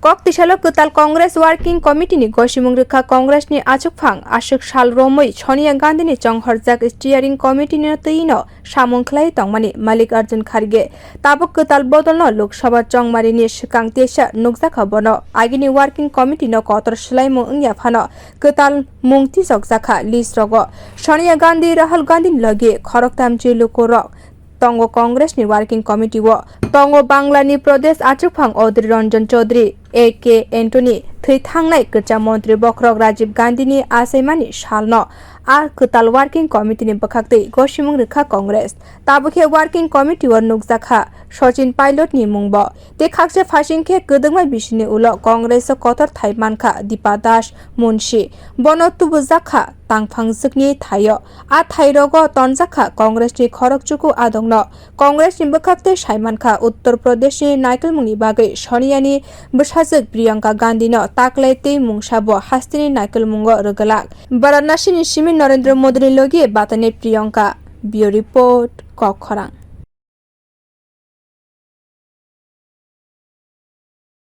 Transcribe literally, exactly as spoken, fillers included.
Kok tisalo kwtal Congress Working Committee ni gosimung rwkha Congress ni achukphang aswk sal romwi Sonia Gandhi ni chonghorjak Steering Committee no twi no samung khlai tongmani Malik Arjun Kharge. Tabuk kwtal bodol no Lok Sabha chongmari ni swkang teisa nukjakha bono. Agini Working Committee no kotor swlaimung wngya phano kwtal mung tisokjakha list rogo. Sonia Gandhi, Rahul Gandhi ni logi khoroktham je lukurok tongo Congress ni Working Committee o. Tongo Bangla ni Pradesh achukphang Adhir Ranjan Chaudhary, A K Antony, thwi thangnai kwcham montri bokhorok Rajiv Gandhi ni achaimani salno a kwtal Working Committee ni bwkhaktwi gosimung rwkha Congress. Tabukhe Working Committee o nukjakha Sachin Pilot ni mungbo. Tei khaksa phaising khe kwdwkma bisini ulo Congress o kotor thai mankha Dipa Das Munshi. Bono tubujakha tangphangjwkni thaio. A thairogo tonjakha Congress ni khorokchuku adongno. Congress ni bwkhak tei saimankha Uttar Pradesh ni naikolmungni bagwi Sonia ni bwsajwk Priyanka Gandhi no taklai tei mungsabo hasteni naikolmungo rwgwlak. Varanasi ni simi Narendra Modi ni logi batanai Priyanka. Bureau Report, Kokkhorang.